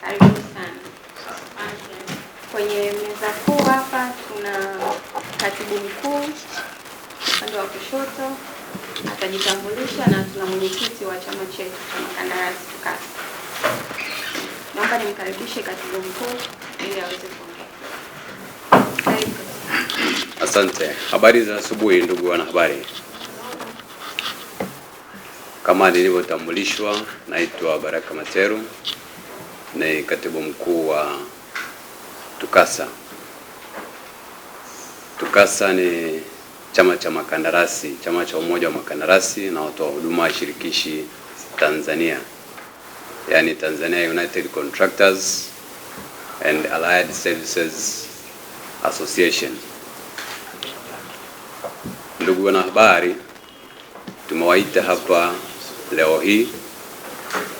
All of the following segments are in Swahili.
Karibuni sana. Kwenye meza kuu hapa tuna katibu mkuu upande wa kushoto atajitambulisha, na tuna mwenyekiti wa chama chetu cha makandarasi TUCASA. Naomba nimkaribishe katibu mkuu ili aweze kuongea. Karibu. Asante. Habari za asubuhi ndugu wanahabari. Kama nilivyotambulishwa, naitwa Baraka Materu, ni katibu mkuu wa TUCASA. TUCASA ni chama cha makandarasi, chama cha umoja wa makandarasi na watoa huduma shirikishi Tanzania, yaani Tanzania United Contractors and Allied Services Association. Ndugu wanahabari, tumewaita hapa leo hii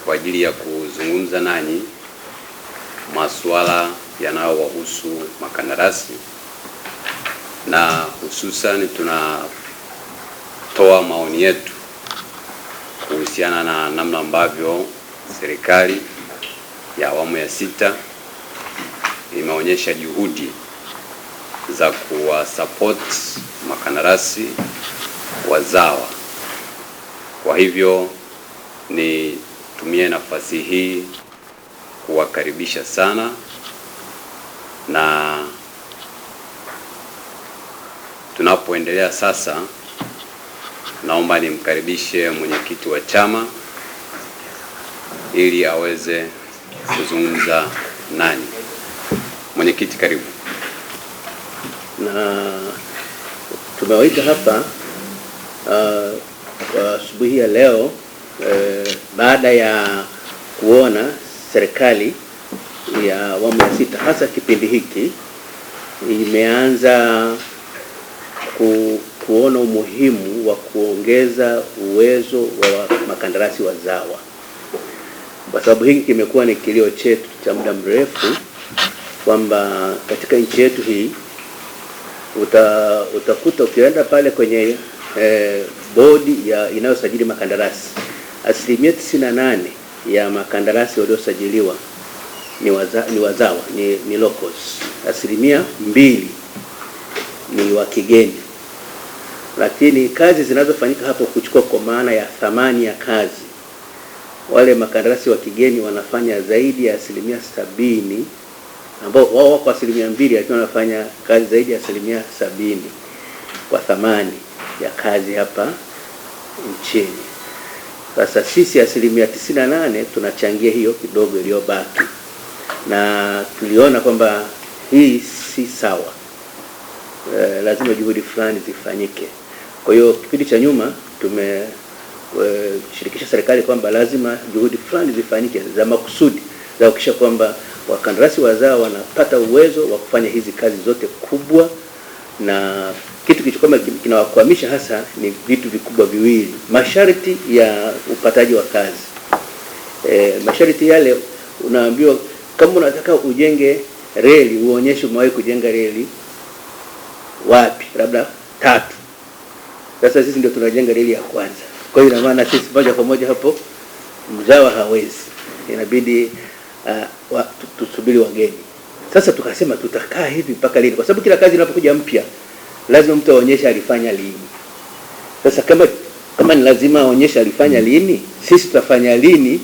kwa ajili ya kuzungumza nanyi masuala yanayowahusu makandarasi na hususan tunatoa maoni yetu kuhusiana na namna ambavyo serikali ya awamu ya sita imeonyesha juhudi za kuwasupport makandarasi wazawa. Kwa hivyo nitumie nafasi hii kuwakaribisha sana, na tunapoendelea sasa, naomba nimkaribishe mwenyekiti wa chama ili aweze kuzungumza nanyi. Mwenyekiti, karibu. Na tumewaita hapa kwa asubuhi ya leo baada ya kuona serikali ya awamu ya sita hasa kipindi hiki imeanza kuona umuhimu wa kuongeza uwezo wa makandarasi wazawa, kwa sababu hiki kimekuwa ni kilio chetu cha muda mrefu kwamba katika nchi yetu hii utakuta ukienda pale kwenye bodi ya inayosajili makandarasi, 98% ya makandarasi waliosajiliwa ni wazawa, ni locals, 2% ni wa kigeni. Lakini kazi zinazofanyika hapo kuchukua kwa maana ya thamani ya kazi, wale makandarasi wa kigeni wanafanya zaidi ya 70%, ambao wao wako 2%, lakini wanafanya kazi zaidi ya 70% kwa thamani ya kazi hapa nchini. Sasa sisi 98% tunachangia hiyo kidogo iliyobaki, na tuliona kwamba hii si sawa. Lazima juhudi fulani zifanyike. Kwa hiyo kipindi cha nyuma tumeshirikisha serikali kwamba lazima juhudi fulani zifanyike za makusudi za kuhakikisha kwamba wakandarasi wazawa wanapata uwezo wa kufanya hizi kazi zote kubwa, na kitu kilichokuwa kinawakwamisha hasa ni vitu vikubwa viwili: masharti ya upataji wa kazi. Masharti yale unaambiwa kama unataka ujenge reli uonyeshe umewahi kujenga reli wapi, labda 3. Sasa sisi ndio tunajenga reli ya kwanza. Kwa hiyo ina maana sisi moja kwa moja hapo mzawa hawezi, inabidi tusubiri wageni. Sasa tukasema tutakaa hivi mpaka lini? Kwa sababu kila kazi inapokuja mpya lazima mtu aonyeshe alifanya lini. Sasa kama ni lazima aonyeshe alifanya lini, sisi tutafanya lini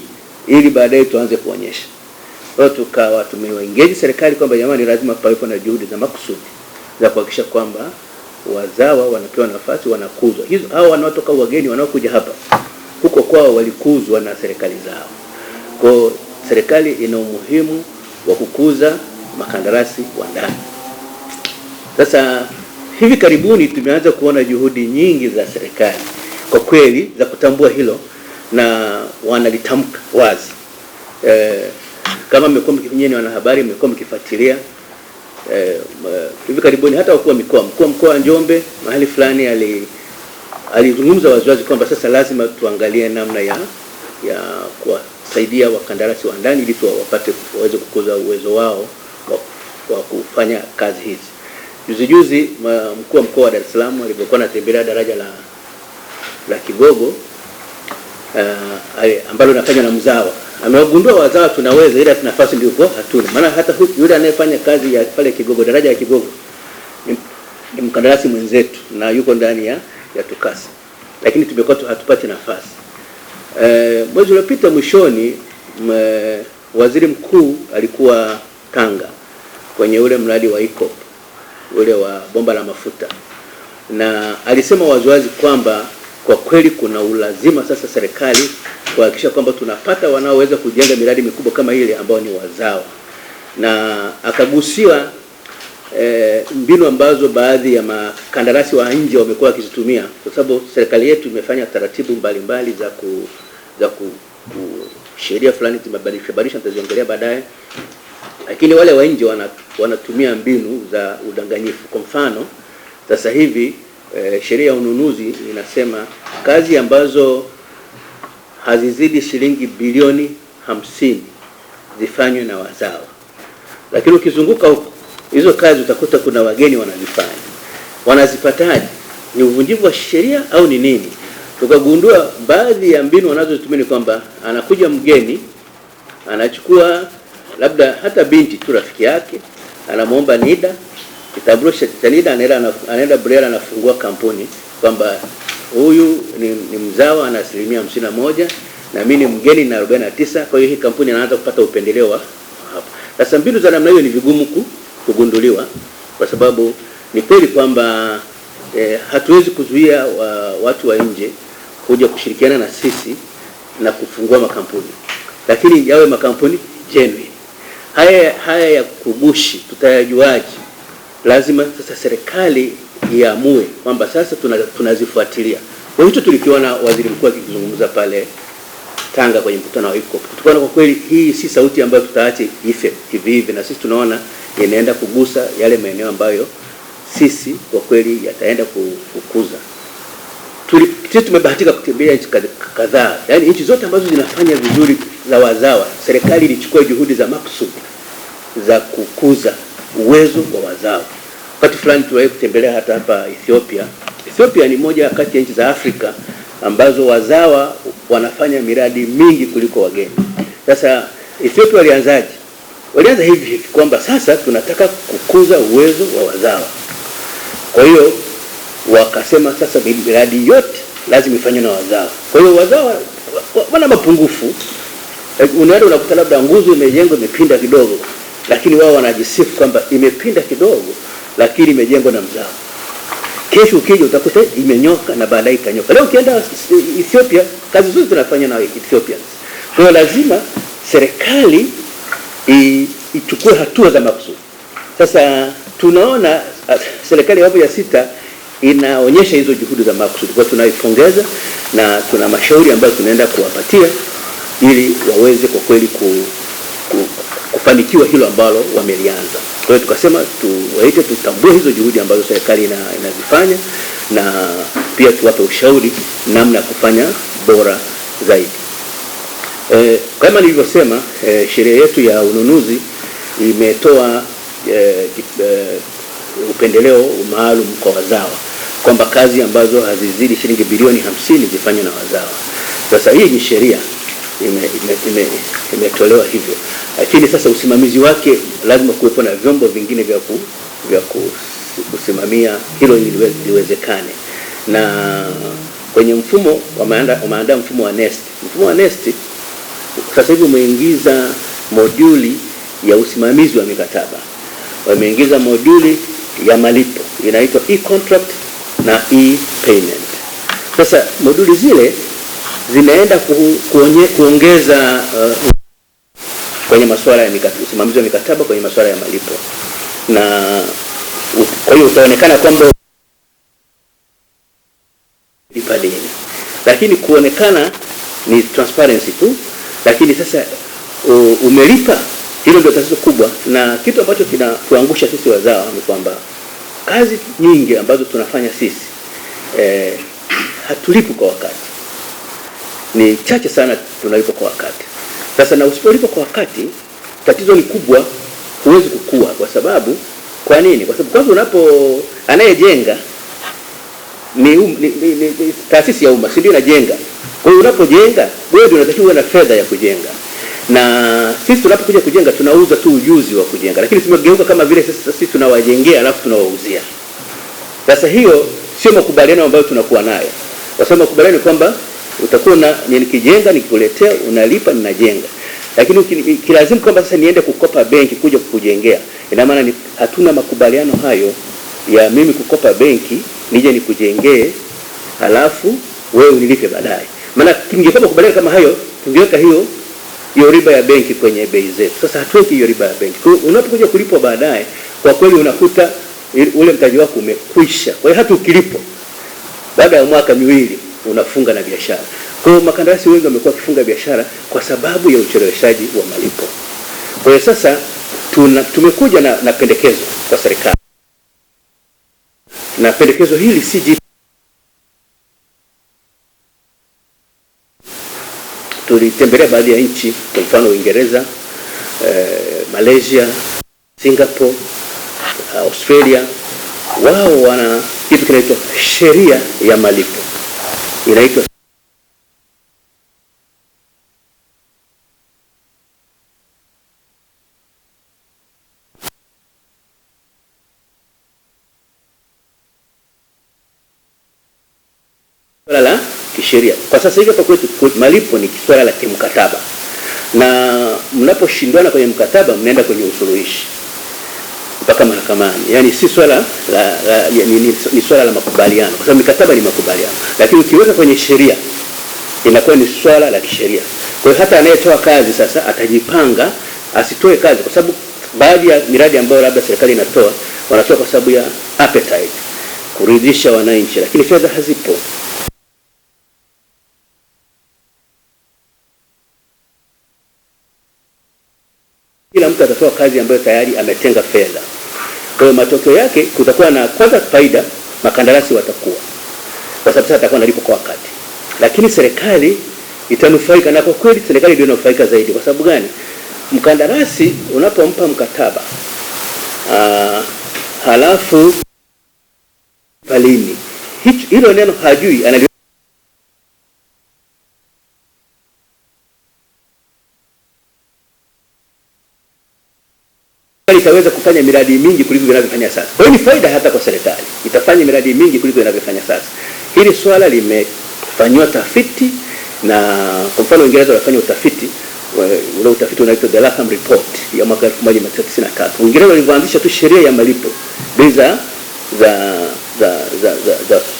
ili baadaye tuanze kuonyesha? Kwa hiyo tukawa tumewaengage serikali kwamba jamani, lazima pawepo na juhudi za makusudi za kuhakikisha kwamba wazawa wanapewa nafasi, wanakuzwa. Hizo hao wanaotoka wageni wanaokuja hapa, huko kwao walikuzwa na serikali zao. Kwa serikali ina umuhimu wa kukuza makandarasi wa ndani. Sasa hivi karibuni tumeanza kuona juhudi nyingi za serikali kwa kweli za kutambua hilo, na wanalitamka wazi. Kama mmekuwa mkinyeni wanahabari, mmekuwa mkifuatilia hivi karibuni hata wakuu wa mikoa, mkuu wa mkoa wa Njombe mahali fulani alizungumza waziwazi kwamba sasa lazima tuangalie namna ya kuwasaidia wakandarasi wa ndani ili wapate waweze kukuza uwezo wao wa kufanya kazi hizi. Juzi juzi mkuu wa mkoa wa Dar es Salaam alipokuwa anatembelea daraja la Kigogo ambalo linafanywa na mzawa, Amewagundua wazawa tunaweza, ila nafasi ndio hatuna. Maana hata yule anayefanya kazi ya pale Kigogo, daraja ya Kigogo ni mkandarasi mwenzetu na yuko ndani ya TUCASA, lakini tumekuwa hatupati nafasi. Mwezi uliopita mwishoni, waziri mkuu alikuwa Tanga kwenye ule mradi wa EACOP, ule wa bomba la mafuta, na alisema waziwazi kwamba kwa kweli kuna ulazima sasa serikali kuhakikisha kwamba tunapata wanaoweza kujenga miradi mikubwa kama ile ambao ni wazawa, na akagusia mbinu ambazo baadhi ya makandarasi wa nje wamekuwa wakizitumia, kwa sababu serikali yetu imefanya taratibu mbalimbali za sheria fulani zimebadilishwa, nitaziongelea baadaye, lakini wale wa nje wanatumia mbinu za udanganyifu. Kwa mfano sasa hivi sheria ya ununuzi inasema kazi ambazo hazizidi shilingi bilioni 50 zifanywe na wazawa, lakini ukizunguka huko hizo kazi utakuta kuna wageni wanazifanya. Wanazipataje? Ni uvunjivu wa sheria au ni nini? Tukagundua baadhi ya mbinu wanazozitumia ni kwamba anakuja mgeni, anachukua labda hata binti tu rafiki yake, anamuomba NIDA, kitambulisho cha NIDA, anaenda BRELA, anafungua kampuni kwamba huyu ni mzawa ana 51% na mimi ni mgeni na 49, kwa hiyo hii kampuni inaanza kupata upendeleo wa hapo. Sasa mbinu za namna hiyo ni vigumu kugunduliwa, kwa sababu ni kweli kwamba hatuwezi kuzuia watu wa nje kuja kushirikiana na sisi na kufungua makampuni, lakini yawe makampuni genuine. Haya ya kugushi tutayajuaje? Lazima sasa serikali iamue kwamba sasa tunazifuatilia. Kwa hiyo tulikiona waziri mkuu akizungumza pale Tanga kwenye mkutano wa EACOP, tukaona kwa kweli hii si sauti ambayo tutaache ife hivi hivi, na sisi tunaona inaenda kugusa yale maeneo ambayo sisi kwa kweli yataenda kukuza. Sisi tumebahatika kutembea nchi kadhaa, yaani nchi zote ambazo zinafanya vizuri za wazawa, serikali ilichukua juhudi za makusudi za kukuza uwezo wa wazawa. Wakati fulani tuliwahi kutembelea hata hapa Ethiopia. Ethiopia ni moja kati ya nchi za Afrika ambazo wazawa wanafanya miradi mingi kuliko wageni. Sasa Ethiopia walianzaje? Walianza hivi hivi kwamba sasa tunataka kukuza uwezo wa wazawa. Kwa hiyo wakasema sasa miradi yote lazima ifanywe na wazawa. Kwa hiyo wazawa wana mapungufu. Unaenda unakuta labda nguzo imejengwa imepinda kidogo, lakini wao wanajisifu kwamba imepinda kidogo lakini imejengwa na mzawa. Kesho ukija utakuta imenyoka na baadaye ikanyoka. Leo ukienda Ethiopia kazi zote tunafanya na Ethiopians. Kwa hiyo lazima serikali ichukue hatua za makusudi. Sasa tunaona serikali ya awamu ya 6 inaonyesha hizo juhudi za makusudi. Kwa tunaipongeza na tuna mashauri ambayo tunaenda kuwapatia ili waweze kwa kweli kufanikiwa hilo ambalo wamelianza. Kwa hiyo tukasema tuwaite, tutambue hizo juhudi ambazo serikali inazifanya na pia tuwape ushauri namna ya kufanya bora zaidi. Kama nilivyosema, sheria yetu ya ununuzi imetoa upendeleo maalum kwa wazawa kwamba kazi ambazo hazizidi shilingi bilioni 50 zifanywe na wazawa. Sasa hii ni sheria imetolewa hivyo, lakini sasa usimamizi wake lazima kuwepo na vyombo vingine vya kusimamia hilo ili liwezekane. Na kwenye mfumo wameandaa mfumo wa NeST. Mfumo wa NeST sasa hivi umeingiza moduli ya usimamizi wa mikataba, wameingiza moduli ya malipo inaitwa e-contract na e-payment. Sasa moduli zile zinaenda kuongeza kwenye masuala ya usimamizi wa mikataba kwenye masuala ya malipo, na kwa hiyo utaonekana kwamba lipa deni, lakini kuonekana ni transparency tu, lakini sasa umelipa, hilo ndio tatizo kubwa. Na kitu ambacho kinatuangusha sisi wazawa ni kwamba kazi nyingi ambazo tunafanya sisi hatulipi kwa wakati. Ni chache sana tunalipa kwa wakati. Sasa na usipolipa kwa wakati, tatizo ni kubwa, huwezi kukua. Kwa sababu kwa nini? Kwa sababu kwanza unapo anayejenga ni taasisi ya umma, si ndio inajenga. Kwa hiyo unapojenga wewe ndio unatakiwa uwe na fedha ya kujenga. Na sisi tunapokuja kujenga tunauza tu ujuzi wa kujenga, lakini tumegeuka kama vile sasa sisi tunawajengea alafu tunawauzia. Sasa hiyo sio makubaliano ambayo tunakuwa nayo, kwa sababu makubaliano ni kwamba utakuwa na nikijenga nikikuletea unalipa ninajenga, lakini kilazimu kwamba sasa niende kukopa benki kuja kukujengea, ina maana hatuna makubaliano hayo ya mimi kukopa benki nije nikujengee halafu wewe unilipe baadaye. Maana tungekuwa makubaliano kama hayo tungeweka hiyo riba ya benki kwenye bei zetu. Sasa hatuweki hiyo riba ya benki. Kwa hiyo unapokuja kulipwa baadaye, kwa kweli unakuta ule mtaji wako umekwisha. Kwa hiyo hata ukilipwa baada ya mwaka miwili unafunga na biashara. Kwa hiyo makandarasi wengi wamekuwa wakifunga biashara kwa sababu ya ucheleweshaji wa malipo. Kwa hiyo sasa tumekuja na pendekezo kwa serikali. Na pendekezo hili si jipya. Tulitembelea baadhi ya nchi, kwa mfano Uingereza, Malaysia, Singapore, Australia. Wao wana kitu kinaitwa sheria ya malipo, inaitwa swala la kisheria. Kwa sasa hivi hapa kwetu malipo ni swala la kimkataba, na mnaposhindwana kwenye mkataba mnaenda kwenye usuluhishi mpaka mahakamani. Yani si swala ni swala la makubaliano, kwa sababu mikataba ni makubaliano, lakini ukiweka kwenye sheria inakuwa ni swala la kisheria. Kwa hiyo hata anayetoa kazi sasa atajipanga asitoe kazi, kwa sababu baadhi ya miradi ambayo labda serikali inatoa wanatoa kwa sababu ya appetite, kuridhisha wananchi, lakini fedha hazipo. Kila mtu atatoa kazi ambayo tayari ametenga fedha. Kwa hiyo matokeo yake kutakuwa na kwanza faida, makandarasi watakuwa, kwa sababu sasa atakuwa analipwa kwa wakati, lakini serikali itanufaika, na kwa kweli serikali ndio inanufaika zaidi. Kwa sababu gani? Mkandarasi unapompa mkataba halafu palini hilo neno hajui anali itaweza kufanya miradi mingi kuliko inavyofanya sasa. Kwa hiyo ni faida hata kwa serikali, itafanya miradi mingi kuliko inavyofanya sasa. Hili swala limefanywa tafiti, na kwa mfano Uingereza walifanya utafiti, ule utafiti unaitwa The Latham Report ya mwaka 1993. Uingereza walivyoanzisha tu sheria ya malipo, bei za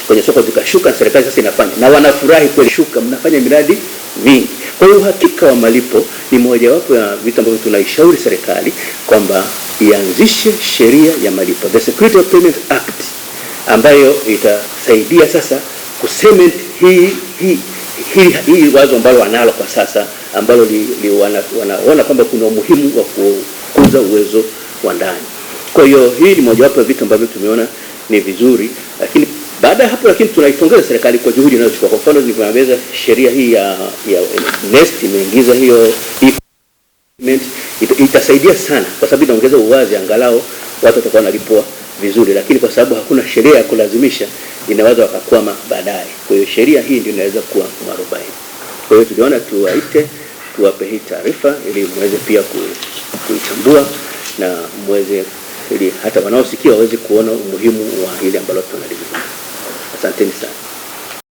kwenye soko zikashuka, serikali sasa inafanya na wanafurahi kweli, shuka, mnafanya miradi mingi. Kwa hiyo uhakika wa malipo ni mojawapo ya vitu ambavyo tunaishauri serikali kwamba ianzishe sheria ya malipo, the Security of Payment Act, ambayo itasaidia sasa kucement hii wazo ambalo wanalo kwa sasa, ambalo wanaona kwamba kuna umuhimu wa kukuza uwezo wa ndani. Kwa hiyo hii ni mojawapo ya vitu ambavyo tumeona ni vizuri, lakini baada ya hapo, lakini tunaipongeza serikali kwa juhudi inayochukua. Kwa mfano nilivyoeleza, sheria hii ya NeST imeingiza hiyo itasaidia sana, kwa sababu inaongeza uwazi, angalau watu watakuwa wanalipwa vizuri, lakini kwa sababu hakuna sheria ya kulazimisha inaweza wakakwama baadaye. Kwa hiyo sheria hii ndio inaweza kuwa mwarobaini. Kwa hiyo tuliona tuwaite, tuwape hii taarifa ili muweze pia kuichambua na muweze, ili hata wanaosikia waweze kuona umuhimu wa hili ambalo tunalizungumza. Asanteni sana.